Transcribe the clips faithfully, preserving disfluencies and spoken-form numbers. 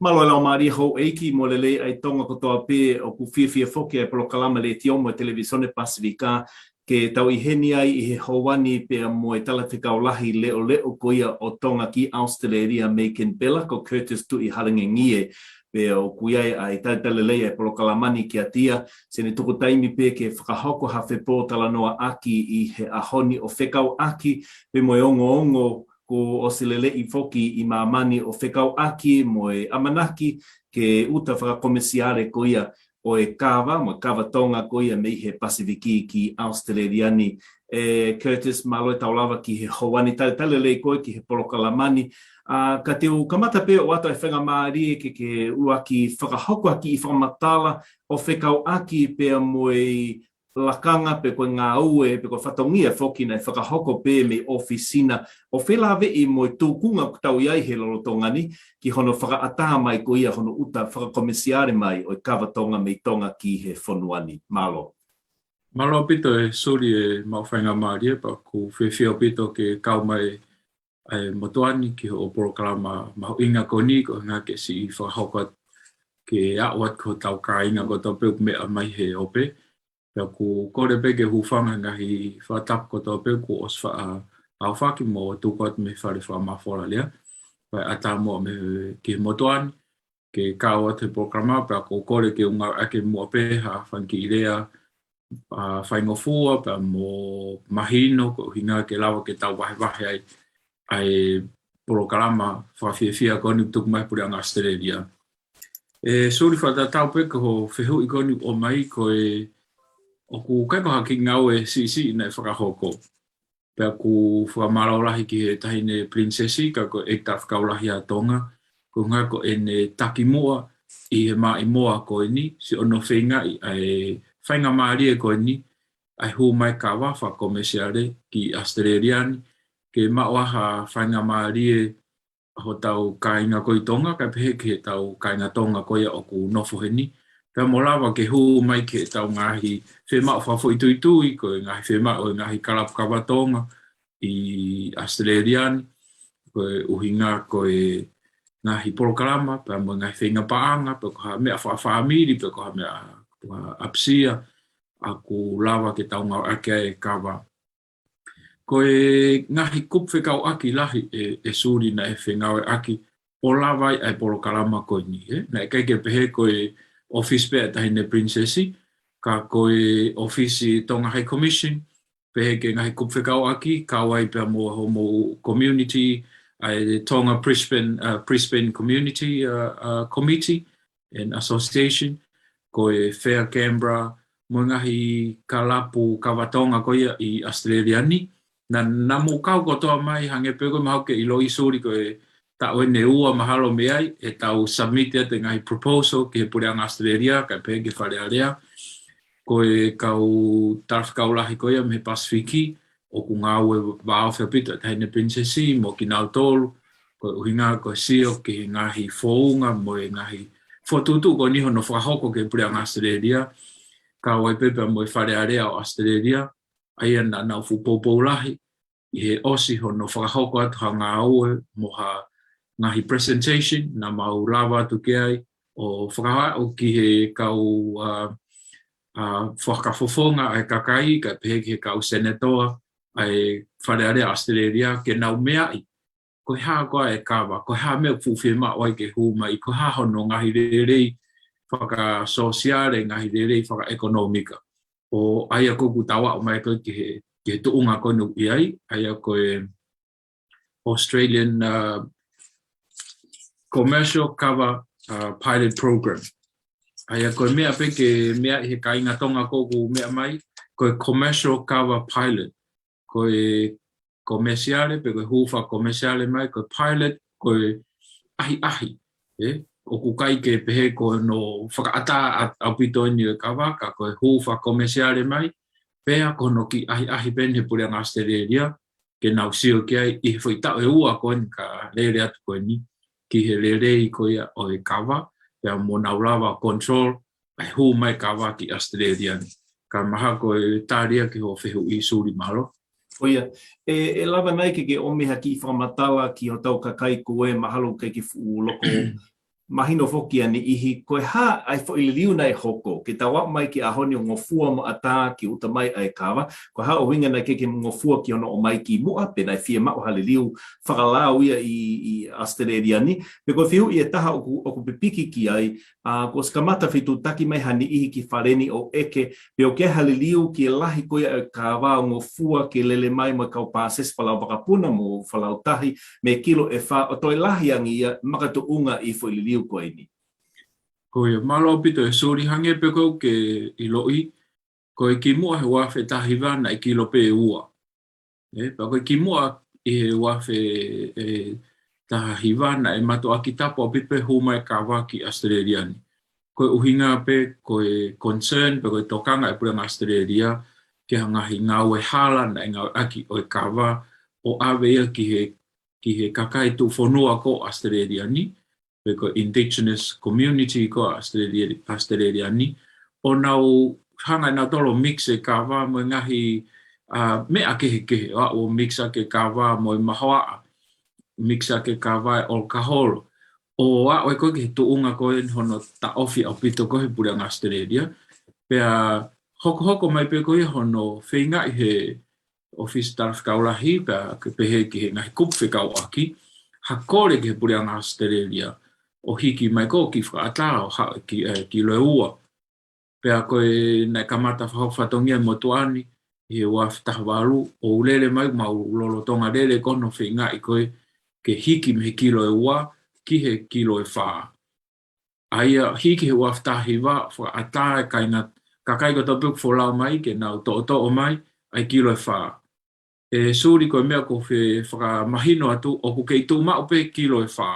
Mālō e laumālie houʻeiki mo e lelei ʻa e Tonga kotoa pē. ʻOku fiefia foki ʻa e polokalama letiō mo e televīsone Pasifika ke tau ʻi heni ai ʻi he houa ni pea mo e talafekau lahi leʻoleʻo ko ia ʻo Tonga ki ʻAositelēlia mei Kenipela, ko Curtis Tuʻihalangengie. Pea ʻoku ʻi ai ʻa e talitali lelei ʻa e polokalama ni kiate ia, te ne tuku taimi pē ke fakahoko ha fepōtalanoaʻaki ʻi he ʻaho ni ʻo fekauʻaki pē mo e ongoongo kuo ʻosi leleʻi foki ʻi māmani ʻo fekauʻaki mo e ʻamanaki ke ʻuta fakakomesiale ko ia ʻo e kava, mo e kava Tonga ko ia mei he Pasifiki ki ʻAositelēlia ni. ʻE Curtis, mālō e tau lava ki he houa ni, talitali lelei koe ki he polokalama ni. ʻA, ka te u kamata pē ʻoatu e faingamālie ke, ke ʻuluaki fakahoko ha kiʻi fakamatala ʻo fekauʻaki pea mo e lakanga pe ko e ngāue pe ko e fatongia foki naʻe fakahoko pē mei ʻōfisi na ʻo felāveʻi mo e tūkunga ʻoku tau ʻi ai he lolotonga ni ki hono fakaʻatā mai ko ia hono ʻuta fakakomesiale mai ʻo e kava Tonga mei Tonga ki he fonua ni. Mālō. Mālō ʻaupito e Suli e maʻu faingamālie, pea ʻoku fiefia ʻaupito ke kau mai ʻa e motuʻa ni ki hoʻo polokalama mahuʻinga ko eni, ko e ʻuhinga ke siʻi fakahoko atu ke aʻu atu ki hotau kāinga kotoa pē ʻoku meʻa mai he ope. Pea ʻoku kole pē ke hūfanga he ngaahi fakatapu kotoa pē kuo ʻosi faʻa aofaki mo tuku atu mei he fale fakamafola lea. Pea ʻatā muʻa mei he, ki he motuʻa ni ke kau atu he polokalama, pea ʻoku kole ke u ngāueʻaki muʻa pē ha fanga kiʻi lea, ʻa, faingofua pea mo mahino, ko e ʻuhinga ke lava ke tau vahevahe ai ʻa e polokalama fakafiefia ko eni ʻoku tuku mai he Puleʻanga ʻAositelēlia. ʻE Suli, fakatatau pē ki hoʻo fehuʻi ko eni ʻoku ʻomai, ko e ʻoku ʻikai ko ha kiʻi ngāue siʻisiʻi naʻe fakahoko. Pea ʻoku fakamālō lahi ki he Taʻahine Pilinisesi, ka ko e ʻEiki Talafekau Lahi ʻa Tonga, ko e ʻuhinga ko ʻene takimuʻa ʻi he maʻimoa ko eni, siʻono feingaʻi ʻa e faingamālie ko eni, ʻa e hū mai kava fakakomesiale ki ʻAositelēlia ni, ke maʻu ai ha faingamālie hotau kāinga ko ē ʻi Tonga, kae pehē ki heʻetau kāinga Tonga ko ia ʻoku nofo heni. Pea mo lava ke hū mai ki heʻetau ngaahi fiemaʻu fakafoʻituitui, ko e ngaahi fiemaʻu ʻo e ngaahi kalapu kava Tonga ʻi ʻAositelēlia ni, ko e ʻuhinga ko e ngaahi polokalama, pea mo e ngaahi feinga paʻanga, pe ko ha meʻa fakafāmili, pe ko ha meʻa, ʻa, ʻapisia, ʻoku lava ke tau ngāueʻaki ai e kava. Ko e ngaahi kupu fekauʻaki lahi ʻe, ʻe Suli naʻe fengāueʻaki ʻo lava ai ʻa e polokalama ko eni, ē? Naʻe ʻikai ke pehē ko e ʻōfisi pē ʻa e Taʻahine Pilinisesi, ka ko e ʻōfisi Tonga High Commission, pehē ki he ngaahi kupu fekauʻaki, kau ai pea mo hoʻomou community, ʻa e Tonga Brisbane, uh, Brisbane Community, uh, uh, Committee and Association, ko e Fair Canberra, mo e ngaahi kalapu kava Tonga ko ia ʻi ʻAositelēlia ni. Naʻa, naʻa mou kau kotoa mai, hangē pē ko e mahalo ke ʻiloʻi Suli, ko e taʻu eni ʻe ua mahalo mei ai, ʻetau submit atu e ngaahi proposal ki he Puleʻanga ʻAositelēlia, kae pehē ki he Fale Alea. Ko e kau talafekau lahi ko ia mei he Pasifiki, ʻoku ngāue vāofi ʻaupito ʻa e Taʻahine Pilinisesi mo kinautolu, ko e ʻuhinga ko e sio ki he ngaahi founga mo e ngaahi fokotuʻutuʻu ko eni hono fakahoko ki he Puleʻanga ʻAositelēlia, kau ai pē pea mo e Fale Alea ʻo ʻAositelēlia, ʻa ia naʻa nau fuʻu poupou lahi ʻi he ʻosi hono fakahoko atu ha ngāue mo ha ngaahi presentation naʻa mau lava atu ki ai ʻo fakahā atu ki he kau, uh, uh, fakafofonga ʻa e kakai, kae pehē ki he kau senatoa ʻa e Fale Alea ʻAositelēlia ke nau meaʻi ko e hā koā e kava, ko e hā meʻa ʻoku fuʻu fiemaʻu ai ke hū mai, ko e hā hono ngaahi lelei fakasōsiale, ngaahi lelei fakaʻekonōmika. ʻO ʻa ia ko ē ʻoku tau aʻu mai ko ē ki he, ki he tuʻunga ko eni ʻoku ʻi ai, ʻa ia ko e Australian, uh, Commercial Kava, uh, Pilot Program. ʻA ia ko e meʻa pē ke meaʻi he kāinga Tonga ko ē ʻoku meʻa mai, ko e Commercial Kava Pilot. Ko e komesiale, pe ko e hū fakakomesiale mai, ko e pilot, ko e ʻahiʻahi. Ē? ʻOku ʻikai ke pehē ko hono fakaʻatā ʻa, ʻaupito eni ʻo e kava, ka ko e hū fakakomesiale mai, pea ko hono kiʻi ʻahiʻahi pē eni he Puleʻanga ʻAositelēlia, ke nau sio ki ai ʻi he foʻi taʻu ʻe ua ko eni ka lele atu ko eni, ki he lelei ko ia ʻo e kava, pea mo nau lava control ʻa e hū mai kava ki ʻAositelēlia ni. Ka mahalo ko e tali ia ki hoʻo fehuʻi Suli, mālō. Ko ia, ʻe, ʻe lava nai ke ke ʻomi ha kiʻi fakamatala ki hotau kakai ko ē mahalo ʻoku ʻikai ke fuʻu loko mahino foki ʻa e niʻihi, ko e hā ʻa e foʻi liliu naʻe hoko, ke tau aʻu mai ki he ʻaho ni ʻo ngofua mo ʻatā ki ʻuta mai ʻa e kava, ko e hā ʻuhinga naʻe ʻikai ke ngofua ki hono ʻomai ki muʻa, pe naʻe fiemaʻu ha liliu fakalao ia ʻi, ʻi ʻAositelēlia ni, pe ko e fehuʻi ʻe taha ʻoku, ʻoku pipiki ki ai, ʻa, kuo ʻosi kamata fetuʻutaki mai ha niʻihi ki fale ni ʻo ʻeke, pe ʻoku ʻi ai ha liliu ki he lahi ko ia ʻo e kava ʻo ngofua ke lele mai mo e kau pāsesi fakalao vakapuna mo fakalao tahi mei he kilo ʻe fā ʻo toe lahi ange ia makatuʻunga ʻi he foʻi liliu ko eni. Ko ia, mālō ʻaupito ʻe Suli, hangē pē ko ʻeku ʻiloʻi, ko e kimuʻa he ua afe taha hiva naʻe kilo pē ʻe ua. ʻE, pea ko e kimuʻa ʻi he ua afe taha hiva naʻe mātuʻaki tapu ʻaupito pē hū mai kava ki ʻAositelēlia ni. Ko e ʻuhinga pē, ko e concern, pe ko e tokanga ʻa e Puleʻanga ʻAositelēlia ki he ngaahi ngāue hala naʻe ngāueʻaki ʻo e kava ʻo ʻave ia ki he, ki he kakai tuʻufonua ko ʻAositelēlia ni, pe ko e indigenous community ko ʻAositelēlia, ʻAositelēlia ni, ʻo nau hanga ʻe nautolu ʻo mix e kava mo e ngaahi, ʻa, meʻa kehekehe, ʻo aʻu ʻo mix ʻaki e kava mo e mahoaʻa, mix ʻaki e kava e ʻolokaholo, ʻo aʻu ē ko ē ki he tuʻunga ko ē hono taʻofi ʻaupito ko ē he Puleʻanga ʻAositelēlia. Pea hokohoko mai pē ko ia hono feingaʻi he ʻOfisi Talafekau Lahi, pea ke pehē ki he ngaahi kupu fekauʻaki, ha kole ki he Puleʻanga ʻAositelēlia ʻo hiki mai ko ē ki fakaʻatā ʻo haʻu ki, ʻe, kilo ʻe ua. Pea ko e naʻe kamata fakahoko fatongia e motuʻa ni ʻi he ua afe taha valu, ʻo lele mai, mau lolotonga lele ko hono feingaʻi ko ē ke hiki mei he kilo ʻe ua ki he kilo ʻe fā. ʻA ia hiki he ua afe taha hiva, fakaʻatā e kāinga, kakai kotoa pē ʻoku folau mai ke nau toʻotoʻo mai ʻa e kilo ʻe fā. ʻE Suli, ko e meʻa ʻoku ou fie fakamahino atu, ʻoku kei tuʻu maʻu pē kilo ʻe fā.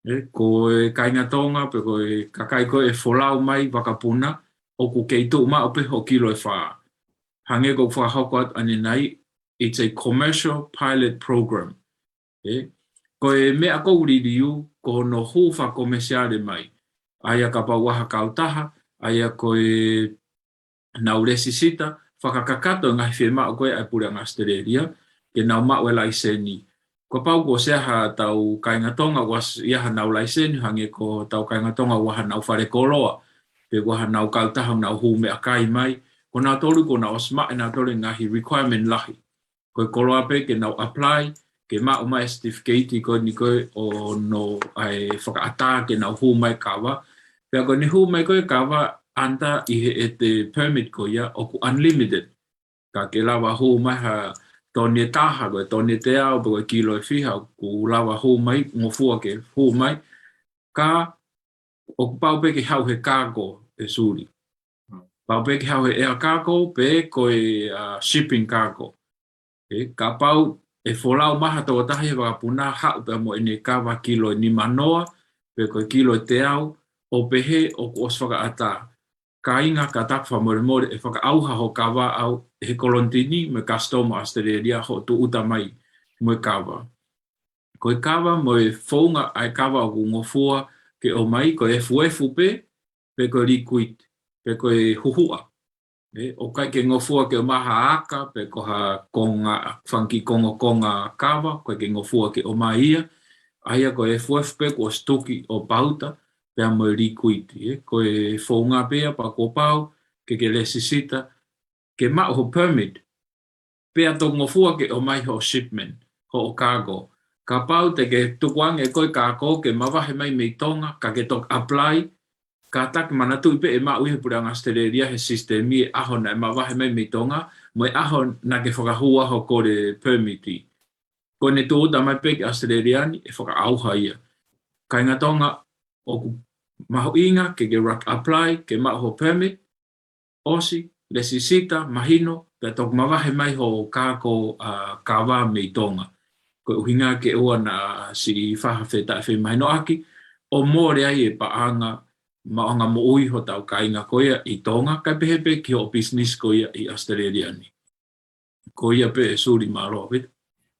ʻE, ko e kāinga Tonga, pe ko e kakai ko ē ʻe folau mai vakapuna, ʻoku kei tuʻu maʻu pē hoʻo kilo ʻe fā. Hangē ko ʻeku fakahoko atu ʻanenai, it's a commercial pilot program. ʻE, ko e meʻa ʻoku ou liliu, ko hono hū fakakomesiale mai. ʻA ia kapau ʻoku ʻi ai ha kautaha, ʻa ia ko e nau lēsisita, fakakakato e ngaahi fiemaʻu ko ē ʻa e Puleʻanga ʻAositelēlia, ke nau maʻu e laiseni. Kapau kuo ʻosi ʻi ai haʻatau kāinga Tonga, kuo ʻosi ʻi ai haʻanau laiseni, hangē ko hotau kāinga Tonga, ʻoku ʻi ai haʻanau fale koloa, pe ʻoku ʻi ai haʻanau kautaha ʻoku nau hū meʻakai mai, ko nautolu kuo nau ʻosi maʻu ʻe nautolu e ngaahi requirement lahi. Ko e koloa pē ke nau apply, ke maʻu mai e certificate ko eni ko ē ʻo hono ʻai fakaʻatā ke nau hū mai kava. Pea ko ʻene hū mai ko ē kava under ʻi he ʻete permit ko ia ʻoku unlimited. Ka ke lava hū mai ha toni ʻe taha, ko e toni ʻe teau, pe ko e kilo ʻe fiha, ʻoku lava hū mai, ngofua ke hū mai. Ka ʻoku pau pē ke haʻu he cargo, ʻe Suli. Hmm. Pau pē ke haʻu he air cargo, pe ko e, ʻa, shipping cargo. ʻE, kapau ʻe folau mai ha tokotaha he vakapuna haʻu pea mo ʻene kava kilo ʻe nimanoa, pe ko e kilo ʻe teau, ʻo pehē ʻoku ʻosi fakaʻatā. Kāinga, kātaki fakamolemole ʻe fakaʻauha hoʻo kava ʻau ʻe he kolonitini mo e kasitomu ʻAositelēlia hoʻo tūʻuta mai mo e kava. Ko e kava mo e founga ʻa e kava ʻoku ngofua ke ʻomai, ko e efuefu pē, pe ko e liquid, pe ko e huhuʻa. ʻE, ʻoku ʻikai ke ngofua ke ʻomai ha aka, pe ko ha konga, fanga kiʻi kongokonga kava, ʻoku ʻikai ke ngofua ke ʻomai ia. ʻA ia ko e efuefu pē kuo ʻosi tuki ʻo pauta, pea mo e liquid, ʻe. Ko e founga pē ia pea kuo pau ke ke lēsisita, ke maʻu hoʻo permit, pea toki ngofua ke ʻomai hoʻo shipment, hoʻo cargo. Kapau te ke tukuange ʻe koe e cargo ke mavahe mai mei Tonga, ka ke toki apply, kātaki manatuʻi pē ʻe maʻu ʻe he Puleʻanga ʻAositelēlia he sisitemi e ʻaho naʻe mavahe mai mei Tonga, mo e ʻaho naʻa ke fakahū ai hoʻo kole permit. Ko ʻene tūʻuta mai pē ki ʻAositelēlia ni, ʻe fakaʻauha ia. Kāinga Tonga, ʻoku mahuʻinga ke ke rock apply, ke maʻu hoʻo permit, ʻosi, lēsisita, mahino, pea toki mavahe mai hoʻo cargo, ʻa, kava mei Tonga. Ko e ʻuhinga ke ʻoua naʻa siʻi fai ha fetaʻefemahinoʻaki, ʻo mole ai e paʻanga, maʻuʻanga moʻui hotau kāinga ko ia ʻi Tonga, kae pehē pē ki hoʻo business ko ia ʻi ʻAositelēlia ni. Ko ia pē ʻe Suli, mālō ʻaupito.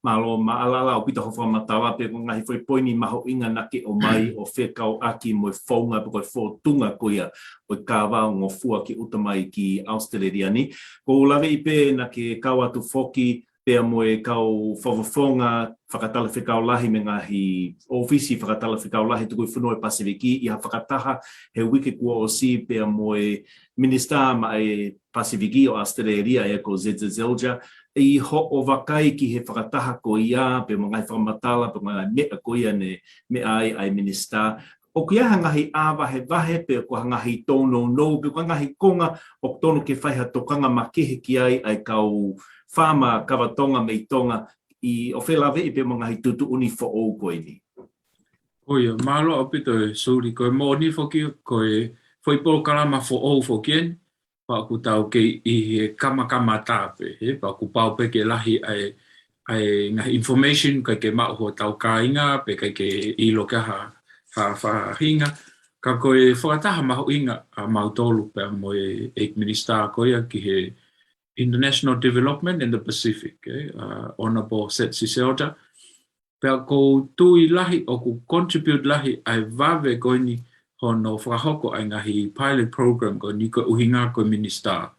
Mālō, mālō ʻaupito hoʻo fakamatala pē ko e ngaahi foʻi poini mahuʻinga naʻa ke ʻomai ʻo fekauʻaki mo e founga pe ko e fōtunga ko ia ʻo e kava ʻo ngofua ke ʻuta mai ki ʻAositelēlia ni. ʻOku ou laveʻi pē naʻa ke kau atu foki pea mo e kau fakafofonga fakatalafekau lahi mei he ngaahi ʻōfisi fakatalafekau lahi tuku ʻi he fonua ʻo e Pasifiki ʻi ha fakataha he uike kuo ʻosi pea mo e minisitā maʻa e Pasifiki ʻo ʻAositelēlia ʻa ia ko Zeza Zellweger, ʻi hoʻo vakai ki he fakataha ko ia, pea mo e ngaahi fakamatala, pea mo e ngaahi meʻa ko ia ne meʻa ai ʻa e minisitā. ʻOku ʻi ai ha ngaahi ʻā vahevahe, pe ko ha ngaahi tōnounou, pe ko ha ngaahi konga ʻoku tonu ke fai ha tokanga makehe ki ai ʻa e kau faama kava Tonga mei Tonga ʻi hoʻo felāveʻi pea mo e ngaahi tuʻutuʻuni foʻou ko eni. ʻIo, mālō ʻaupito e Suli, ko e moʻoni foki, ko e foʻi polokalama foʻou foki eni, pea ʻoku tau kei ʻi he kamakamata pē, he, pea ʻoku pau pē ke lahi ʻa e, ʻa e ngaahi information ʻikai ke maʻu ʻe hotau kāinga, pe ʻikai ke ʻilo ki ha, ha faʻahinga. Ka ko e fakataha mahuʻinga ʻa mautolu pea mo e, e minisitā ko ia ki he International Development in the Pacific, eh, uh, Honourable Setsi Seota. Pea ʻoku ou tui lahi ʻoku contribute lahi ʻa e vave ko eni hono fakahoko ʻa e ngaahi pilot program ko eni ko e ʻuhinga ko e minisitā.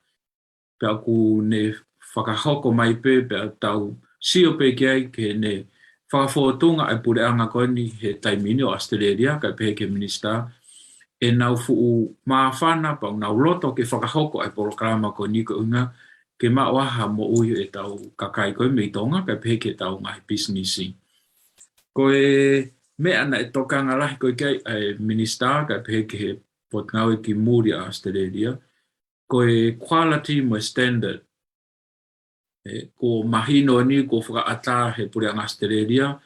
Pea ʻoku ne fakahoko mai pē, pea tau sio pē ki ai ke ne fakafōtunga ʻa e puleʻanga ko eni he taimi ni ʻo ʻAositelēlia, kae pehē ki he minisitā, ʻenau fuʻu māfana pea ʻoku nau loto ke fakahoko ʻa e polokalama ko eni ko e ʻuhinga ke maʻu ai ha moʻui ʻetau kakai ko ē mei Tonga, kae pehē ki heʻetau ngaahi pisinisi. Ko e meʻa naʻe tokanga lahi ko ē ki ai ʻa e minisitā, kae pehē ki he potungāue ki muli ʻa ʻAositelēlia, ko e quality mo e standard. ʻE, kuo mahino ni, kuo fakaʻatā he puleʻanga ʻAositelēlia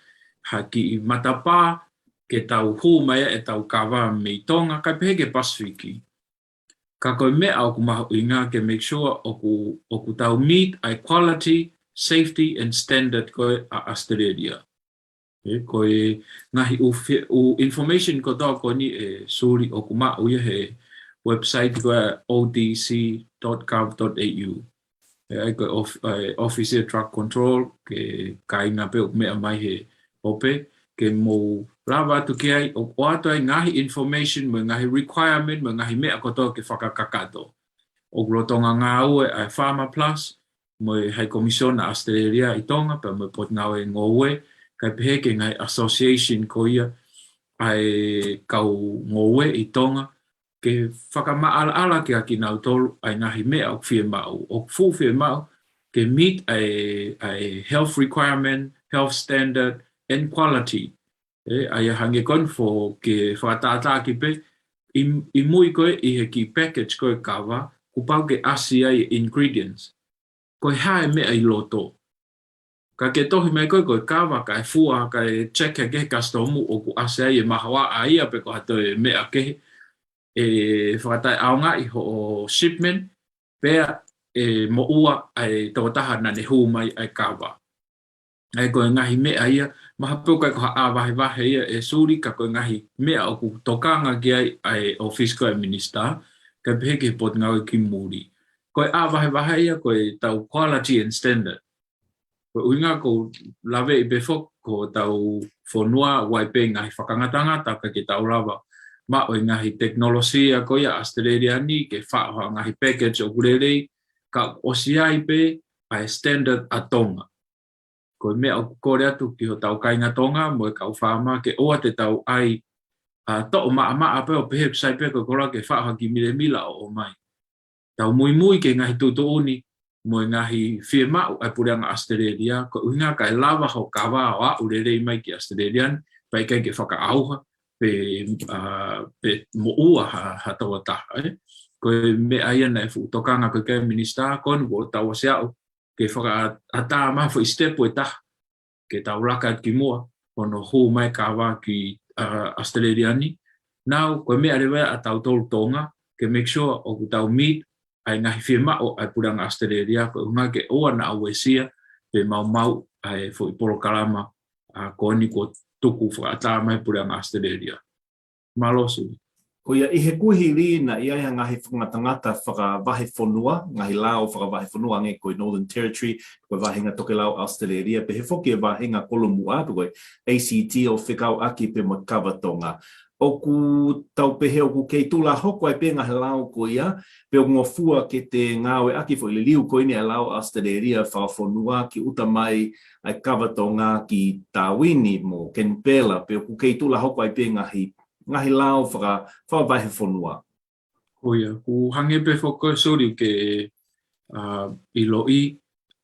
ha kiʻi matapā ke tau hū mai ai ʻetau kava mei Tonga, kae pehē ki he Pasifiki. Ka ko e meʻa ʻoku mahuʻinga ke make sure ʻoku, ʻoku tau meet ʻa e quality, safety and standard ko ē ʻa ʻAositelēlia. ʻE, ko e ngaahi ʻū fe-, ʻū information kotoa ko eni e Suli ʻoku maʻu ia he website ko e O D C dot gov dot A U. ʻE, ʻa ia ko e of-, ʻa e ʻOfisi ʻo e Drug Control, ki he kāinga pē ʻoku meʻa mai he ope, ke mou lava atu ki ai ʻo ʻoatu ai ngaahi information mo e ngaahi requirement mo e ngaahi meʻa kotoa ke fakakakato. ʻOku lolotonga ngāue ʻa e PharmaPlus mo e High Commission ʻa ʻAositelēlia ʻi Tonga, pea mo e potungāue ngoue, kae pehē ki he ngaahi association ko ia ʻa e kau ngoue ʻi Tonga, ke fakamaʻalaʻala kiate kinautolu ʻa e ngaahi meʻa ʻoku fiemaʻu, ʻoku fuʻu fiemaʻu ke meet ʻa e, ʻa e health requirement, health standard, and quality. ʻE, ʻa ia hangē ko eni foki ke fakatātā ki pē, ʻi, ʻi mui ko ē ʻi he kiʻi package ko e kava, kuo pau ke ʻasi ai e ingredients. Ko e hā e meʻa ʻi loto. Ka ke tohi mai ko ē ko e kava, kae fua, kae check hake ʻe he customs ʻoku ʻasi ai e mahoaʻa ia pe ko ha toe meʻa kehe, ʻe fakataʻeʻaongaʻi hoʻo shipment, pea ʻe moʻua ʻa e tokotaha naʻa ne hū mai ʻa e kava. ʻA ia ko e ngaahi meʻa ia, mahalo pē ʻoku ʻikai ko ha ʻā vahevahe ia e Suli, ka ko e ngaahi meʻa ʻoku tokanga ki ai ʻa e ʻOfisi ko ē ʻa e Minisitā, kae pehē ki he Potungāue ki Muli. Ko e ʻā vahevahe ia ko ʻetau quality and standard. Ko e ʻuhinga ʻoku ou laveʻi pē foki ko hotau fonua ʻoku ʻi ai pē ngaahi fakangatangata kae ʻikai ke tau lava maʻu e ngaahi tekinolosia ko ia ʻAositelēlia ni ke faʻo ha ngaahi package ʻoku lelei, ka ʻosi ʻi ai pē ʻa e standard ʻa Tonga. Ko e meʻa ʻoku kole atu ki hotau kāinga Tonga mo e kau faama ke ʻoua te tau ʻai ʻa e toʻo maʻamaʻa pē ʻo pehē ʻoku sai pē ko e koloa ke faʻo ha kiʻi milemila ʻo ʻomai. Tau muimui ki he ngaahi tuʻutuʻuni mo e ngaahi fiemaʻu ʻa e Puleʻanga ʻAositelēlia, ko e ʻuhinga kae lava ho kava ʻo aʻu lelei mai ki ʻAositelēlia ni, pea ʻikai ke fakaʻauha pe, ʻa, pe moʻua ha, ha tokotaha, ē. Ko e meʻa ia naʻe fuʻu tokanga ko ē ki ai e Minisitā, ko eni kuo tau ʻosi aʻu ke fakaʻatā mai foʻi step ʻe taha ke tau laka ki muʻa, hono hū mai kava ki, ʻa, ʻAositelēlia ni. Now, ko e meʻa leva ia ʻa tautolu Tonga, ke make sure ʻoku tau meet ʻa e ngaahi fiemaʻu ʻa e Puleʻanga ʻAositelēlia, ko e ʻuhinga ke ʻoua naʻa uesia pe maumauʻi ʻa e foʻi polokalama, ʻa, ko eni kuo tuku fakaʻatā mai Puleʻanga ʻAositelēlia. Mālō Suli. Ko ia ʻi he kuohili naʻe ʻi ai ha ngaahi fakangatangata fakavahefonua, ngaahi lao fakavahefonua hangē ko e Northern Territory, ko e vāhenga tokelau ʻAositelēlia, pehē foki e vāhenga kolomuʻa, pe ko e A C T ʻo fekauʻaki pē mo e kava Tonga. ʻoku tau pehē ʻoku kei tuʻu lā hoko ai pē ngaahi lao ko ia, pe ʻoku ngofua ke te ngāueʻaki foʻi liliu ko eni ʻa e lao ʻAositelēlia fakafonua ke ʻuta mai ʻa e kava Tonga ki Tāuini mo Kenipela, pe ʻoku kei tuʻu lā hoko ai pē ngaahi, ngaahi lao faka-, fakavahefonua. Ko ia, ʻoku hangē pē foki ko e suli ke, ʻa, ʻiloʻi,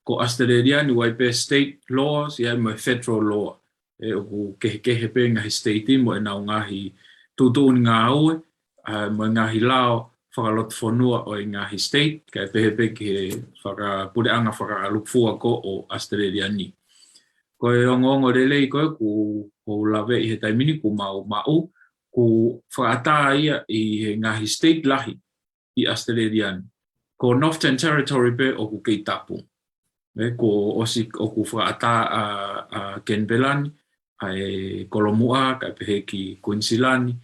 ko ʻAositelēlia ni ʻoku ʻi ai pē state laws, ʻi ai mo e federal law. ʻE ʻoku kehekehe pē ngaahi state mo ʻenau ngaahi tuʻutuʻuni ngāue, ʻa, mo e ngaahi lao fakalotofonua ʻo e ngaahi state, kae pehē pē ki he fakapuleʻanga fakalūkufua ko ʻAositelēlia ni. Ko e ongoongo lelei ko ē ʻoku, ʻoku ou laveʻi he taimi ni ʻoku mau maʻu, ʻoku fakaʻatā ia ʻi he ngaahi state lahi ʻi ʻAositelēlia ni. Ko Northern Territory pē ʻoku kei tapu. ʻE, kuo ʻosi ʻoku fakaʻatā ʻa, ʻa Kenipela ni, ʻa e Kolomuʻa, kae pehē ki Kuinisilani,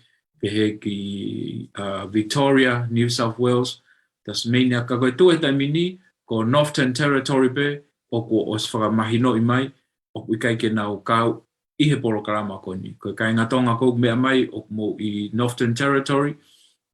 pehē ki, ʻa, Victoria, New South Wales, Tasmania, ka ko e tuʻu he taimi ni, ko Northern Territory pē ʻoku ʻosi fakamahinoʻi mai, ʻoku ʻikai ke nau kau ʻi he polokalama ko eni. Ko e kāinga Tonga ʻoku mou meʻa mai ʻoku mou ʻi Northern Territory,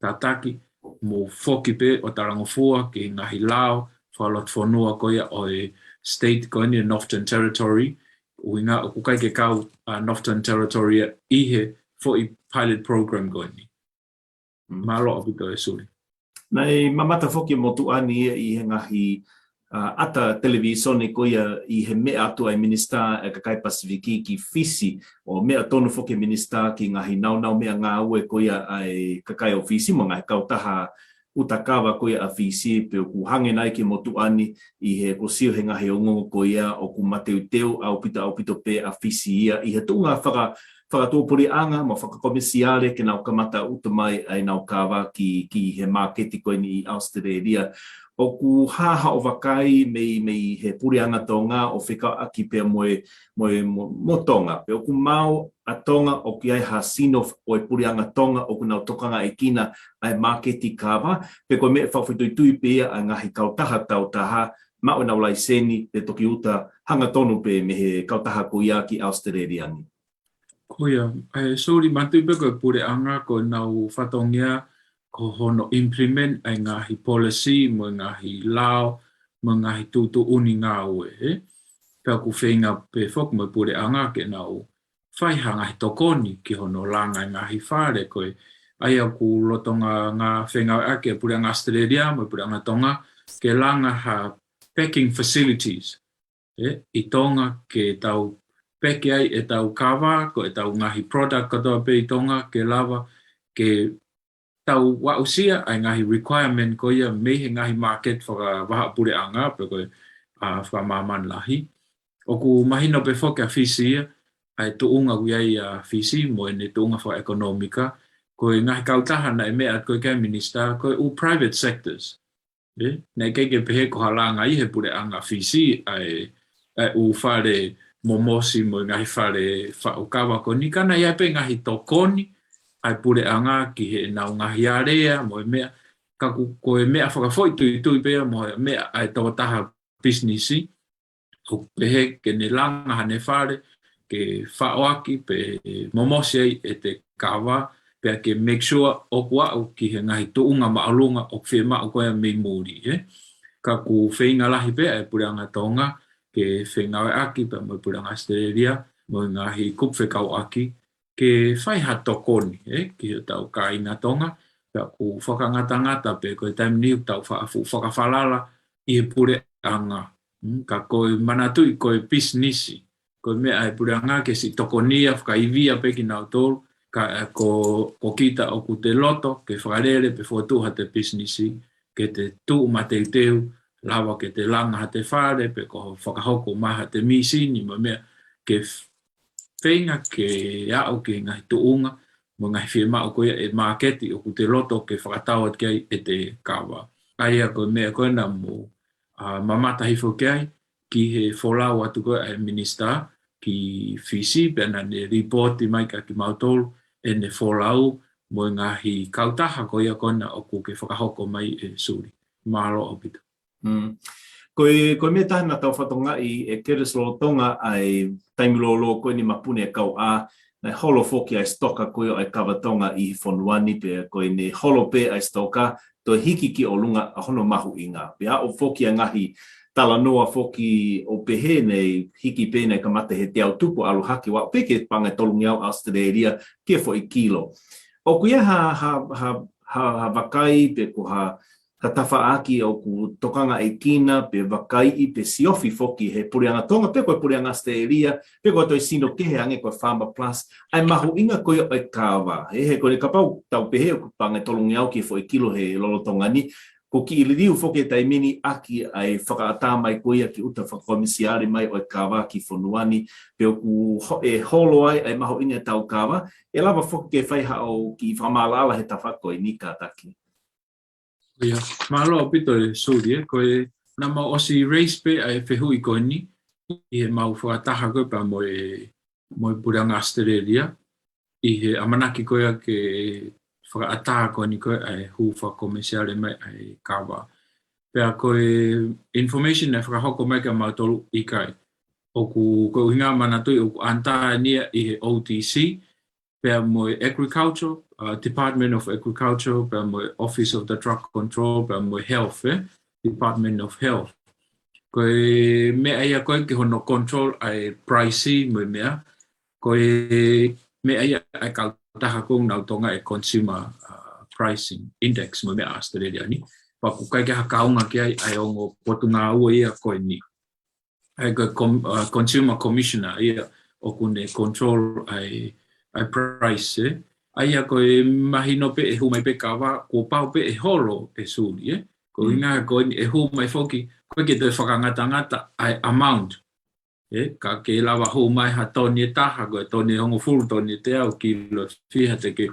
kātaki mou foki pē ʻo talangofua ki he ngaahi lao fakalotofonua ko ia ʻo e state ko eni Northern Territory, ʻuhinga ʻoku ʻikai ke kau ʻa Northern Territory ʻi he foʻi pilot program ko eni. Mālō ʻaupito e suli. Naʻe mamata foki e motuʻa ni ia ʻi he ngaahi, ʻa, ʻata televīsone ko ia ʻi he meʻa atu ʻa e minisitā ʻa e kakai Pasifiki ki Fisi, ʻo meʻa tonu foki e minisitā ki he ngaahi naunau meʻangāue ko ia ʻa e kakai ʻo Fisi mo e ngaahi kautaha ʻuta kava ko ia ʻa Fisi, pe ʻoku hangē nai ki he motuʻa ni ʻi he kuo sio he ngaahi ongoongo ko ia ʻoku mateuteu ʻaupito ʻaupito pē ʻa Fisi ia ʻi he tuʻunga faka-, fakatuʻupuleʻanga mo fakakomesiale ke nau kamata ʻuta mai ʻa ʻenau kava ki, ki he māketi ko eni ʻi ʻAositelēlia. ʻOku hā haʻo vakai mei, mei he puleʻanga Tonga ʻo fekauʻaki pea mo e, mo e, mo, mo Tonga. Pe ʻoku maʻu ʻa Tonga ʻoku ʻi ai ha sino ʻo e puleʻanga Tonga ʻoku nau tokangaʻekina ʻa e māketi kava, pe ko e meʻa fakafoʻituitui pē ia ʻa e ngaahi kautaha taautaha, maʻu ʻenau laiseni, pe toki ʻuta hangatonu pē mei he kautaha ko ia ki ʻAositelēlia ni. Ko ia, ʻe, suli, manatuʻi pē ko e puleʻanga ko ʻenau fatongia ko hono implement ʻa e ngaahi policy, mo e ngaahi lao, mo e ngaahi tuʻutuʻuni ngāue, ʻe. Pea ʻoku feinga pē foki mo e puleʻanga ke nau fai ha ngaahi tokoni ki hono langa e ngaahi fale ko ē. ʻA ia ʻoku lolotonga ngāue fengāueʻaki e puleʻanga ʻAositelēlia mo e puleʻanga Tonga ke langa ha packing facilities, ʻe, ʻi Tonga ke tau peke ai ʻetau kava, ko ʻetau ngaahi product kātoa pē ʻi Tonga ke lava ke tau aʻusia ʻa e ngaahi requirement ko ia mei he ngaahi market fakavahaʻapuleʻanga pe ko e, ʻa, fakamāmani lahi. ʻOku mahino pē foki ʻa Fisi ia, ʻa e tuʻunga ʻoku ʻi ai ʻa Fisi mo ʻene tuʻunga fakaʻekonōmika, ko e ngaahi kautaha naʻe meʻa atu ko ē ki ai e minisitā, ko e ʻū private sectors. ʻE, naʻe ʻikai ke pehē ko ha langa ʻi he puleʻanga Fisi ʻa e, ʻa e ʻū fale momosi mo e ngaahi fale faʻu kava ko eni, ka naʻe ʻi ai pē ngaahi tokoni ʻa e puleʻanga ki heʻenau ngaahi alea mo e meʻa, ka ʻoku, ko e meʻa fakafoʻituitui pē ia mo e meʻa ʻa e tokotaha pisinisi, ʻoku pehē ke ne langa haʻane fale, ke faʻoaki pe momosi ai ʻete kava, pea ke make sure ʻoku aʻu ki he ngaahi tuʻunga māʻolunga ʻoku fiemaʻu ko ia mei muli, ʻe. Ka ʻoku feinga lahi pē ʻa e puleʻanga Tonga ke fengāueʻaki pea mo e puleʻanga ʻAositelēlia, mo e ngaahi kupu fekauʻaki, ke fai ha tokoni, ʻe, ki hotau kāinga Tonga, pea ʻoku fakangatangata pē ko e taimi ni ʻoku tau fa-, fu-, fakafalala ʻi he puleʻanga. Mm, ka ko e manatuʻi ko e pisinisi, ko e meʻa ʻa e puleʻanga ke siʻi tokonia fakaivia pē kinautolu, ka, ʻe, ko, ko kita ʻoku te loto ke fakalele pe fokotuʻu haʻate pisinisi, ke te tuʻu mateuteu, lava ke te langa haʻate fale, pe ko e fakahoko mai haʻate mīsini mo e meʻa, ke f-, feinga ke aʻu ki he ngaahi tuʻunga mo e ngaahi fiemaʻu ko ia ʻa e māketi ʻoku te loto ke fakatau atu ki ai ʻete kava. ʻA ia ko e meʻa ko ena mou, ʻa, mamata hifo ki ai, ki he folau atu ko ē ʻa e minisitā ki Fisi, pea naʻa ne lipooti mai kia kimautolu ʻene folau mo e ngaahi kautaha ko ia ko ena ʻoku ke fakahoko mai, ʻe suli. Mālō ʻaupito. Mm. Ko e, ko e meʻa ʻe taha naʻa tau fakatokangaʻi, ʻe Curtis, lolotonga ʻa e taimi lōloa ko eni mapuna e kauʻā, naʻe holo foki ʻa e sitoka ko ia ʻo e kava Tonga ʻi he fonua ni, pea ko ʻene holo pē ʻa e sitoka, toe hiki ki ʻolunga ʻa hono mahuʻinga. Pea ʻoku foki ʻa e ngaahi talanoa foki ʻo pehē naʻe hiki pē, naʻe kamata he teau tupu ʻalu hake ʻo aʻu pē ki he paʻanga ʻe tolungeau ʻAositelēlia ki he foʻi kilo. ʻOku ʻi ai ha, ha, ha, ha, ha vakai pe ko ha, ha tafaʻaki ʻoku tokangaʻekina pe vakaiʻi pe siofi foki he puleʻanga Tonga pe ko e puleʻanga ʻAositelēlia pe ko e toe sino kehe ange ko e Farmer Plus, ʻa e mahuʻinga ko ia ʻo e kava. He, he ko ʻene kapau tau pehē ʻoku paʻanga ʻe tolungeau ki he foʻi kilo he lolotonga ni, ko e kiʻi liliu foki he taimi ni ʻaki ʻa e fakaʻatā mai ko ia ki ʻuta fakakomisiale mai ʻo e kava ki fonua ni, pe ʻoku ho-, ʻe holo ai ʻa e mahuʻinga ʻetau kava, ʻe lava foki ke fai haʻo kiʻi fakamaʻalaʻala he tafaʻaki ko eni kātaki. ʻIo, mālō ʻaupito e Suli, ē, ko e naʻa mau ʻosi raise pē ʻa e fehuʻi ko eni ʻi heʻemau fakataha ko ē pea mo e, mo e puleʻanga ʻAositelēlia, ʻi he ʻamanaki ko ia ke fakaʻatā ko eni ko ē ʻa e hū fakakomisiale mai ʻa e kava. Pea ko e information naʻe fakahoko mai kia mautolu ʻikai. ʻOku, ko e ʻuhinga manatuʻi ʻoku ʻanitā eni ia ʻi he O T C, pea mo e Agriculture, uh, Department of Agriculture, pea mo e Office of the Drug Control, pea mo e Health, eh? Department of Health. Ko e meʻa ia ko ē ki hono control ʻa e price mo e meʻa, ko e meʻa ia ʻa e kautaha ko ē ʻoku nau tokangaʻi e Consumer, uh, Pricing Index mo e meʻa ʻAositelēlia ni. Pea ʻoku ʻikai ke ha kaunga ki ai ʻa e ongo potungāue ia ko eni. ʻA ia ko e com-, uh, Consumer Commissioner ia ʻoku ne control ʻa e, ʻa e price, eh. ʻA ia ko e mahino pē ʻe hū mai pē kava, kuo pau pē ʻe holo e Suli, eh. Ko e ʻuhinga ko eni ʻe hū mai foki, ʻoku ʻikai ke toe fakangatangata ʻa e amount, eh. Ka ke lava hū mai ha toni ʻe taha, ko e toni ʻe hongofulu, toni ʻe teau, kilo ʻe fiha te ke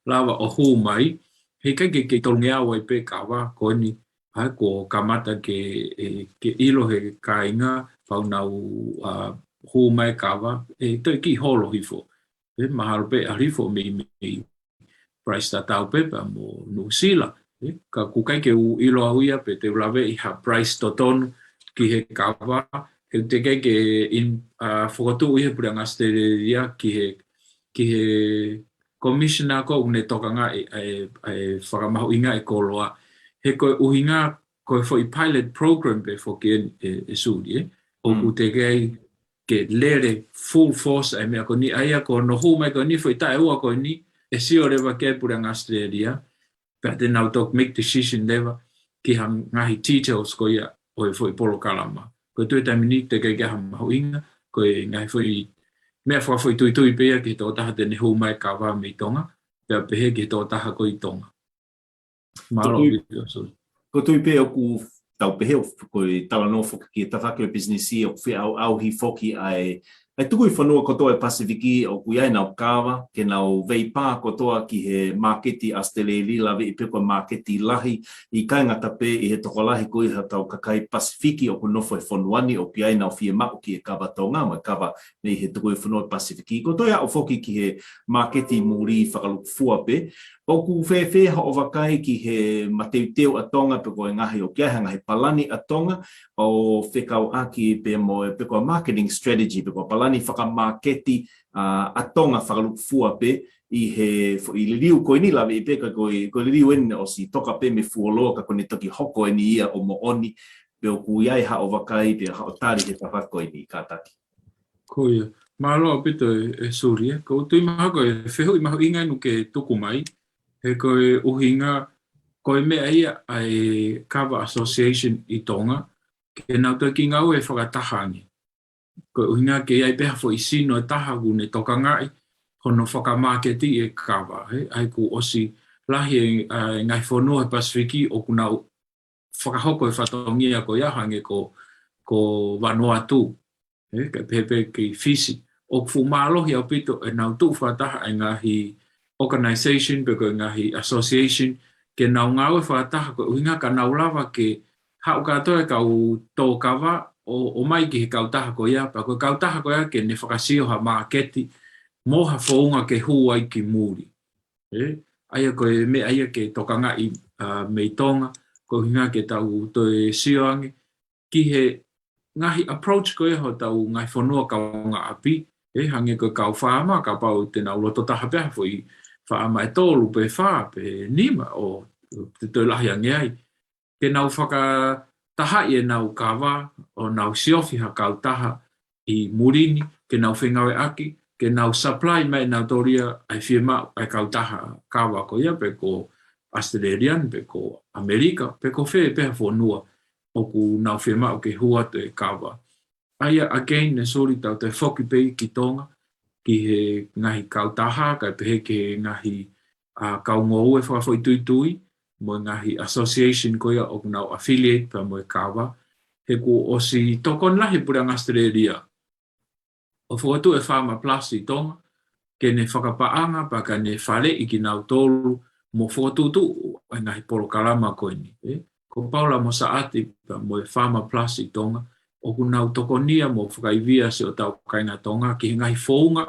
lava ʻo hū mai. Heʻikai ke, ke tolungeau ai pē kava ko eni, ʻa ia kuo kamata ke, e, ke ʻilo he kāinga, pea ʻoku nau, a, hū mai kava, ʻe toe kiʻi holo hifo. Pea mahalo pē ʻalu hifo mei, mei price tatau pē pea mo Nuʻusila. E, ka ʻoku ʻikai ke u ʻilo au ia pe te u laveʻi ha price totonu ki he kava, he teʻeki ke in, a, fokotuʻu ʻi he puleʻanga ʻAositelēlia ki he, ki he commissioner ko ē ʻoku ne tokangaʻi ʻa e, ʻa e fakamahuʻingaʻi e koloa. He ko e ʻuhinga, ko e foʻi pilot program pē foki eni e, e Suli, eh. ʻOku teʻeki ai ke lele full force ʻa e meʻa ko eni, ʻa ia ko hono hū mai ko eni foʻi taʻeua ko eni, ʻe sio leva ki ai e puleʻanga ʻAositelēlia, pea te nau toki make decision leva ki ha ngaahi details ko ia ʻo e foʻi polokalama. Ko e tuʻu he taimi ni teʻeki ai ke ʻi ai ha mahuʻinga, ko e ngaahi foʻi meʻa fakafoʻituitui pē ia ki he tokotaha te ne hū mai e kava mei Tonga, pea pehē ki he tokotaha ko ē ʻi Tonga. Mālō. Ko e tui-, ʻaupito, Suli. Ko e tui pē ʻoku tau pehē ʻoku, ko e talanoa foki ki he tafaʻaki ʻo e pisinisi ʻoku feʻauʻauhi foki ʻa e, ʻa e tukui fonua kotoa e Pasifiki ʻoku ʻi ai ʻenau kava, ke nau veipā kotoa ki he māketi ʻAositelēlia, laveʻi pē ko e māketi lahi, ʻikai ngata pē ʻi he tokolahi ko ē ʻi hotau kakai Pasifiki ʻoku nofo he fonua ni ʻoku ʻi ai ʻenau fiemaʻu ki he kava Tonga, mo e kava mei he tukui fonua Pasifiki. Ko e toe aʻu foki ki he māketi muli fakalukufua pē. ʻOku fēfē hoʻo vakai ki he mateuteu ʻa Tonga pe ko e ngaahi, ʻoku ʻi ai ha ngaahi palani ʻa Tonga ʻo fekauʻaki pē mo e, pe ko e marketing strategy, pe ko e palani fakamāketi, a, ʻa Tonga fakalukufua pē ʻi he foʻi liliu ko eni, laveʻi pē ka ko e, ko e liliu eni ʻosi toka pē mei fuoloa ka ko ʻene toki hoko eni ia ʻo moʻoni, pe ʻoku ʻi ai haʻo vakai pe haʻo tali he tafaʻaki ko eni kātaki. Ko ia. Mālō ʻaupito e, e Suli, eh. Ko u tui mahalo ko e fehuʻi mahuʻinga eni ʻoku ke tuku mai, he ko e ʻuhinga, ko e meʻa ia ʻa e Kava Association ʻi Tonga, ke nau toe kiʻi ngāue fakataha ange. Ko e ʻuhinga ke ʻi ai pē ha foʻi sino ʻe taha ʻoku ne tokangaʻi hono fakamāketi e kava, eh. ʻA ia kuo ʻosi lahi e, a, e ngaahi fonua he Pasifiki ʻoku nau fakahoko e fatongia ko ia hangē ko, ko Vanuatu, eh, kae pehē pē ki Fisi. ʻOku fuʻu mālohi ʻaupito ʻenau tuʻu fakataha e ngaahi organization pe ko e ngaahi association, ke nau ngāue fakataha ko e ʻuhinga ka nau lava ke haʻu kātoa e kau tō kava ʻo, ʻomai ki he kautaha ko ia, pea ko e kautaha ko ia ke ne fakasio ha māketi mo ha founga ke hū ai ki muli. Eh, ʻa ia ko e meʻa ia ke tokangaʻi, a, mei Tonga, ko e ʻuhinga ke tau toe sio ange ki he ngaahi approach ko ia hotau ngaahi fonua kaungāʻapi, ʻE, hangē ko e kau faama, kapau te nau loto taha pē ha foʻi faama ʻe tolu pe fā pe nima ʻo te toe lahi ange ai. Ke nau fakatahaʻi ʻenau kava, ʻo nau siofi ha kautaha ʻi muli ni, ke nau fengāueʻaki, ke nau supply mai ʻe nautolu ia ʻa e fiemaʻu ʻa e kautaha kava ko ia, pe ko Australian, pe ko ʻAmelika, pe ko fē pē ha fonua ʻoku nau fiemaʻu ke hū atu e kava. ʻA ia, again, ʻe Suli, tau toe foki pē ki Tonga, ki he ngaahi kautaha, kae pehē ki he ngaahi, ʻa, kau ngoue fakafoʻituitui, mo e ngaahi association ko ia ʻoku nau affiliate pea mo e kava. He kuo ʻosi tokoni lahi e Puleʻanga Australia ʻo fokotuʻu e Farmer Plus ʻi Tonga, ke ne fakapaʻanga pea ke ne faleʻi kinautolu mo fokotuʻutuʻu e ngaahi polokalama ko eni, ē? Ko Paula mo Saʻati pea mo e Farmer Plus ʻi Tonga, ʻoku nau tokonia mo fakaivia siʻotau kāinga Tonga ki he ngaahi founga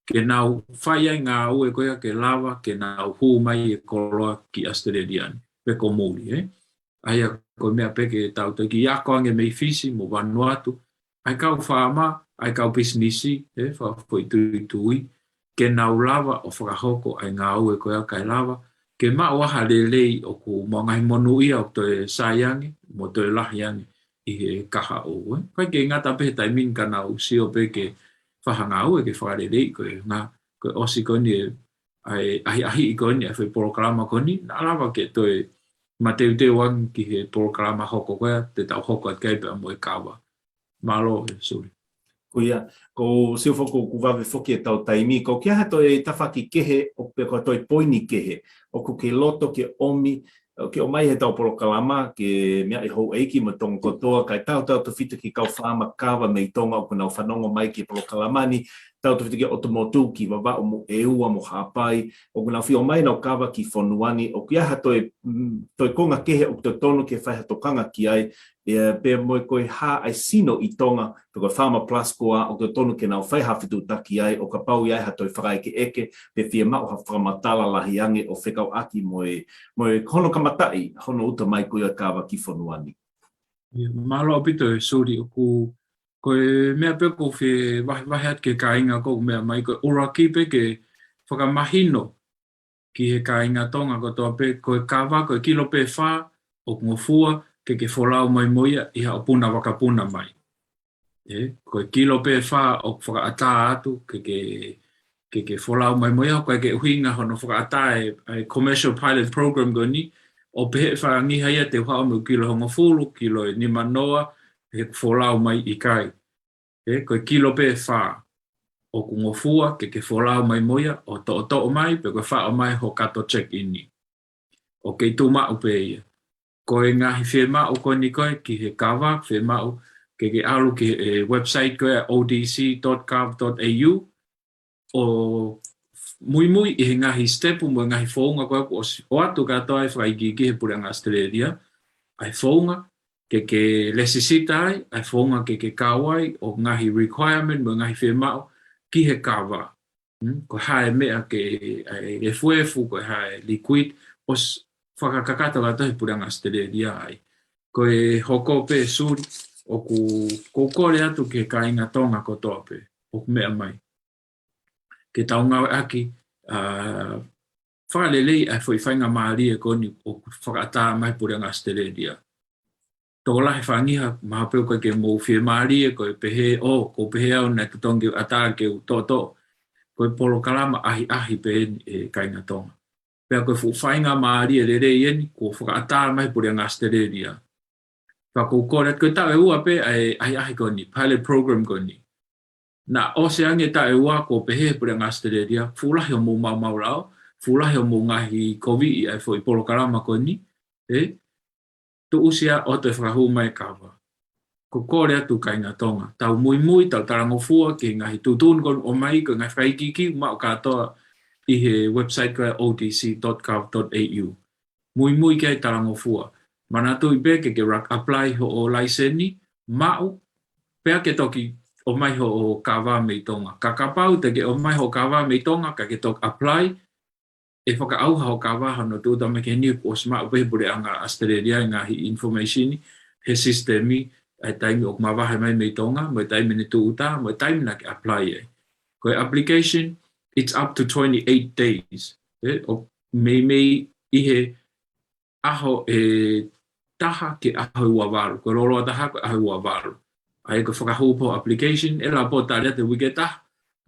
ke nau fai ai ngāue ko ia ke lava ke nau hū mai e koloa ki Australia ni, pe ko muli, ē? ʻA ia ko e meʻa pē ke tau toki ako ange mei Fisi mo Vanuatu, ʻa e kau faama, ʻa e kau pisinisi, ē, fakafoʻituitui, ke nau lava ʻo fakahoko ʻa e ngāue ko ia kae lava ke maʻu ai ha lelei ʻoku mo e ngaahi monūʻia ʻoku toe sai ange, mo toe lahi ange ʻi he kahaʻu, ē. ʻIkai ke ngata pē he taimi ni ka nau sio pē ke fai ha ngāue ke fakaleleiʻi ko e ngā, ko e ʻosi ko eni e, ʻa e, ʻahiʻahiʻi ko eni e foʻi polokalama ko eni, naʻa lava ke toe mateuteu ange ki he polokalama hoko ko ia te tau hoko atu ki ai pea mo e kava. Mālō, ē Suli. Ko ia, ko Silva, ʻoku vave foki ʻetau taimi, ko e hā ha toe tafaʻaki kehe, ʻo pe ko ha toe poini kehe ʻoku ke loto ke ʻomi, ke ʻomai heʻetau polokalama, ke meaʻi houʻeiki mo Tonga kotoa, kae tautautefito ki he kau faama kava mei Tonga ʻoku nau fanongo mai ki he polokalama ni, tautautefito ki ʻOtu Motu, ki Vavaʻu mo ʻEua mo Haʻapai, ʻoku nau fie ʻomai ʻenau kava ki fonua ni, ʻoku ʻi ai ha toe, mm, toe konga kehe ʻoku totonu ke fai ha tokanga ki ai, ē, pea mo e ko e hā ʻa e sino ʻi Tonga, pe ko e Farmer Plus ko ia ʻoku totonu ke nau fai ha fetuʻutaki ai, ʻo kapau ʻe ʻi ai ha toe fakaʻekeʻeke, pe fiemaʻu ha fakamatala lahi ange ʻo fekauʻaki mo e, mo e hono kamataʻi hono uta mai ko ia e kava ki fonua ni. ʻIa, mālō ʻaupito ē Suli, ʻoku, ko e meʻa pē ʻoku ou fie vahevahe atu ki he kāinga ʻoku meʻa mai, ko e ʻuluaki pē ke fakamahino ki he kāinga Tonga kotoa pē, ko e kava, ko e kilo pē fā ʻoku ngofua ke ke folau mai mo ia ʻi haʻo puna vakapuna mai. Ē, ko e kilo pē fā ʻoku fakaʻatā atu ke ke, ke ke folau mai mo ia, ʻoku ʻikai ke ʻuhinga hono fakaʻatā e, e commercial pilot program ko eni, ʻo pehē ʻe fakangiha ia te u haʻu mo e kilo hongofulu, kilo ʻe nimanoa, he ʻoku folau mai, ʻikai. Ē, ko e kilo pē fā ʻoku ngofua ke ke folau mai mo ia, ʻo toʻotoʻo mai, pe ko e faʻo mai ho kato check in ni. ʻOku kei tuʻu maʻu pē ia. Ko e ngaahi fiemaʻu ko eni ko ē ki he kava, fiemaʻu ke ke ʻalu ki he, e, website ko ē ʻa e O D C dot gov dot A U, ʻo muimui ʻi he ngaahi sitepu mo e ngaahi founga ko ē kuo ʻosi ʻoatu kātoa ʻe he fakaikiiki he Puleʻanga Australia, ʻa e founga ke ke lēsisita ai, ʻa e founga ke ke kau ai, ʻo e ngaahi requirement mo e ngaahi fiemaʻu ki he kava. Hmm, ko e hā e meʻa ke, ʻa e efuefu, ko e hā e liquid, ʻosi fakakakato kātoa ʻe he Puleʻanga Australia ai. Ko e hoko pē Suli, ʻoku, ʻoku ou kole atu ki he kāinga Tonga kotoa pē ʻoku meʻa mai, ke tau ngāueʻaki, ʻa, fakalelei ʻa e foʻi faingamālie ko eni ʻoku fakaʻatā mai ʻe he Puleʻanga Australia. Tokolahi fakangiha, mahalo pē ʻoku ʻikai ke mou fiemālie, ko e pehē, ʻo, ʻoku ou pehē au naʻe totonu ke u ʻatā ke u toʻotoʻo. Ko e polokalama ʻahiʻahi pē eni ʻe kāinga Tonga. Pea ko e fuʻu faingamālie lelei eni kuo fakaʻatā mai ʻe he Puleʻanga Australia. Pea ʻoku ou kole atu, ko e taʻu ʻe ua pē ʻa e ʻahiʻahi ko eni, pilot program ko eni. Naʻa ʻosi ange taʻu ʻe ua kuo pehē ʻe he Puleʻanga Australia, fuʻu lahi hoʻomou maumau lao, fuʻu lahi hoʻomou ngaahi koviʻi ʻa e foʻi polokalama ko eni, ē? Tuʻusi ā ʻo toe fakahū mai e kava. ʻOku ou kole atu kāinga Tonga, tau muimui, tau talangofua ki he ngaahi tuʻutuʻuni ko ē ʻoku ʻomai, ko e ngaahi fakaikiiki maʻu kātoa ʻi he website ko ē O D C dot gov dot A U. Muimui ki ai, talangofua. Manatuʻi pē ke ke rak-, apply hoʻo laiseni, maʻu, pea ke toki ʻomai hoʻo kava mei Tonga. Ka kapau te ke ʻomai hoʻo kava mei Tonga, ka ke toki apply, ʻe fakaʻauha hoʻo kava hono tūʻuta mai ki heni, kuo ʻosi maʻu pē ʻe he Puleʻanga Australia e ngaahi information he sisitemi, ʻa e taimi ʻoku mavahe mai mei Tonga, mo e taimi ne tūʻuta, mo e taimi naʻa ke apply ai. Ko e application, it's up to twenty-eight days. ʻE, ʻo meimei ʻi he ʻaho ʻe taha ki he ʻaho ʻe ua valu. Ko e lōloa taha ko e ʻaho ʻe ua valu. ʻA ia ko e fakahū pē ho application, ʻe lava pē ʻo tali atu he uike ʻe taha,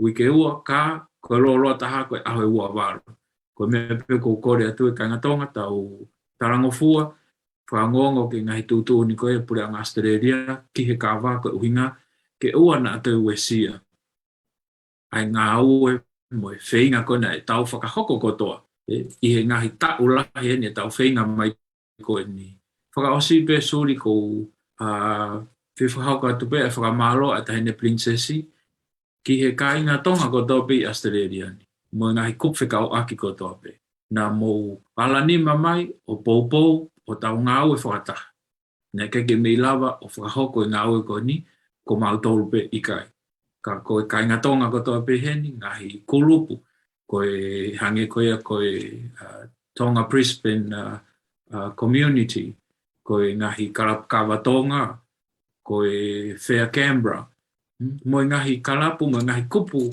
uike ʻe ua, ka ko e lōloa taha ko e ʻaho ʻe ua valu. Ko e meʻa pē ʻoku ou kole atu ʻe kāinga Tonga, tau talangofua, fakaongoongo ki he ngaahi tuʻutuʻuni ko ia ʻa e Puleʻanga ʻAositelēlia ki he kāva, ko e ʻuhinga ke ʻoua naʻa toe uesia ʻa e ngāue mo e feinga ko ena ʻetau fakahoko kotoa, ʻe, ʻi he ngaahi taʻu lahi eni ʻetau feinga mai ko eni. Fakaʻosi pē Suli, ʻoku ou, ʻa, fie fakahoko atu pē ʻa e fakamālō ʻa e Taʻahine Pilinisesi ki he kāinga Tonga kotoa pē ʻi ʻAositelēlia ni, mo e ngaahi kupu fekauʻaki kotoa pē. Naʻa mou ala nima mai ʻo poupou, ʻo tau ngāue fakataha. Naʻe ʻikai ke mei lava ʻo fakahoko e ngāue ko eni ko mautolu pē, ʻikai. Ka ko e kāinga Tonga kotoa pē heni, ngaahi kulupu, ko e hangē ko ia ko e, ʻa, Tonga Brisbane, ʻa, ʻa, Community, ko e ngaahi kalapu kāva Tonga, ko e Fair Canberra, mm, mo e ngaahi kalapu, mo e ngaahi kupu,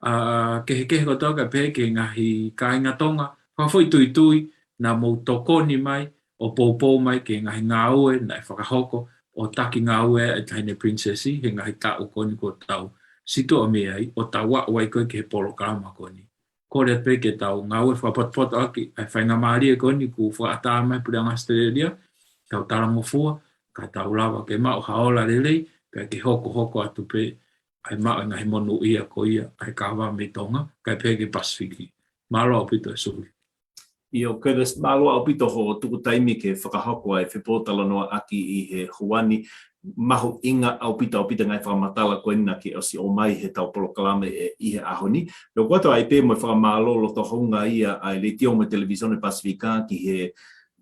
ʻa, kehekehe kotoa, kae pehē ki he ngaahi kāinga Tonga fakafoʻituitui, naʻa mou tokoni mai ʻo poupou mai ki he ngaahi ngāue naʻe fakahoko ʻo taki ngāue ʻa e Taʻahine Pilinisesi he ngaahi taʻu ko eni kuo tau situʻa mei ai, ʻo tau aʻu ai ko ē ki he polokalama ko eni. Kole atu pē ke tau ngāue fakapotopoto ʻaki ʻa e faingamālie ko eni kuo fakaʻatā mai ʻe he Puleʻanga ʻAositelēlia, tau talangofua, ka tau lava ke maʻu ha ola lelei, pea ke hokohoko atu pē ʻa e maʻu e ngaahi monūʻia ko ia ʻa e kāva mei Tonga, kae pehē ki he Pasifiki. Mālō ʻaupito ʻe Suli. ʻIo, Curtis, mālō ʻaupito hoʻo tuku taimi ke fakahoko ʻa e fepōtalanoaʻaki ʻi he houa ni. Mahuʻinga ʻaupito, ʻaupito ngaahi fakamatala ko ena ke ʻosi ʻomai he ʻetau polokalama ʻi he ʻaho ni. Pea ʻoku ʻoatu ai pē mo e fakamālō loto houngaʻia ʻa e Letiō mo e Televīsone Pasifika ki he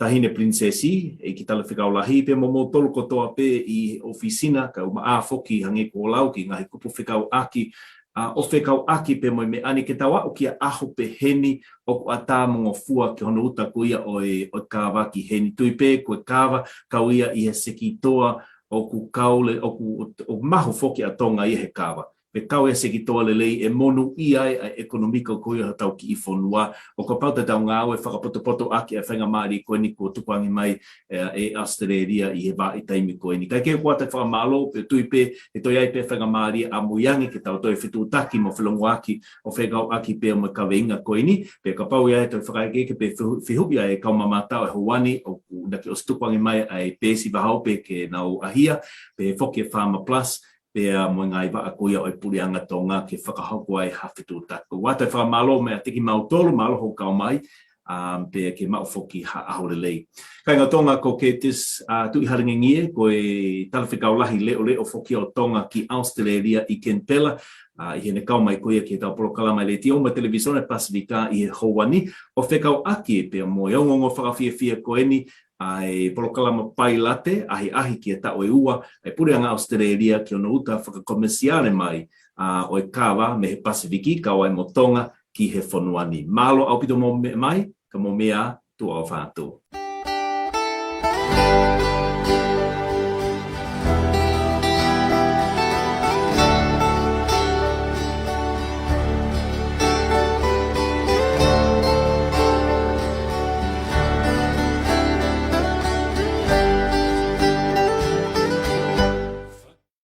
Taʻahine Pilinisesi, ʻEiki Talafekau Lahi, pea mo moutolu kotoa pē ʻi he ʻōfisi na, kae ʻumaʻā foki hangē ko e lau ki he ngaahi kupu fekauʻaki, ʻa, ʻo fekauʻaki pē mo e meʻa ni ke tau aʻu ki he ʻaho pehē ni ʻoku ʻatā mo ngofua ki hono uta ko ia ʻo e, ʻo e kāva ki heni. Tui pē ko e kāva, kau ia ʻi he sekitoa ʻoku kau le-, ʻoku, ʻoku mahu foki ʻa Tonga ia he kāva. Pea kau e sekitoa lelei ʻe monūʻia ai ʻa e ʻekonōmika ko ia hotau kiʻi fonua. ʻO kapau te tau ngāue fakapotopoto ʻaki ʻa e faingamālie ko eni kuo tukuange mai ʻe, ʻe ʻAositelēlia ʻi he vahaʻa taimi ko eni. Kae kehe, ʻoku ʻoatu e fakamālō, pea tui pē ʻe toe ʻi ai pē faingamālie ʻamui ange ke tau toe fetuʻutaki mo felongoaki ʻo fekauʻaki pea mo e kaveinga ko eni. Pea kapau ʻe ʻi ai ha toe fakahekeheke pe fehu-, fehuʻi ʻa e kau mamata ʻo e houa ni, ʻoku, naʻa ke ʻosi tukuange mai ʻa e peesi vahaope ke nau ʻahia, pea foki e Farmer Plus, pea mo e ngaahi vaʻa ko ia ʻo e Puleʻanga Tonga ke fakahoko ai ha fetuʻutaki. ʻOatu e fakamālō meiate kimautolu, mālō hoʻo kau mai, um, pea ke maʻu foki ha ʻaho lelei. Kāinga Tonga, ko Curtis, ʻa, Tuʻihalengingie, ko e Talafekau Lahi Leʻoleʻo foki ʻo Tonga ki ʻAositelēlia ʻi Kenipela, ʻa, ʻi heʻene kau mai ko ia ki heʻetau polokalama ʻa e Letiō mo e Televīsone Pasifika ʻi he houa ni, ʻo fekauʻaki pea mo e ongoongo fakafiefia ko eni, ʻa e polokalama pailate, ʻahiʻahi ki he taʻu ʻe ua ʻa e Puleʻanga ʻAositelēlia ki hono uta fakakomesiale mai, ʻa, ʻo e kāva mei he Pasifiki, kau ai mo Tonga ki he fonua ni. Mālō ʻaupito hoʻomou meʻa mai, ka mou meʻa ā, tuʻa ʻofa atu.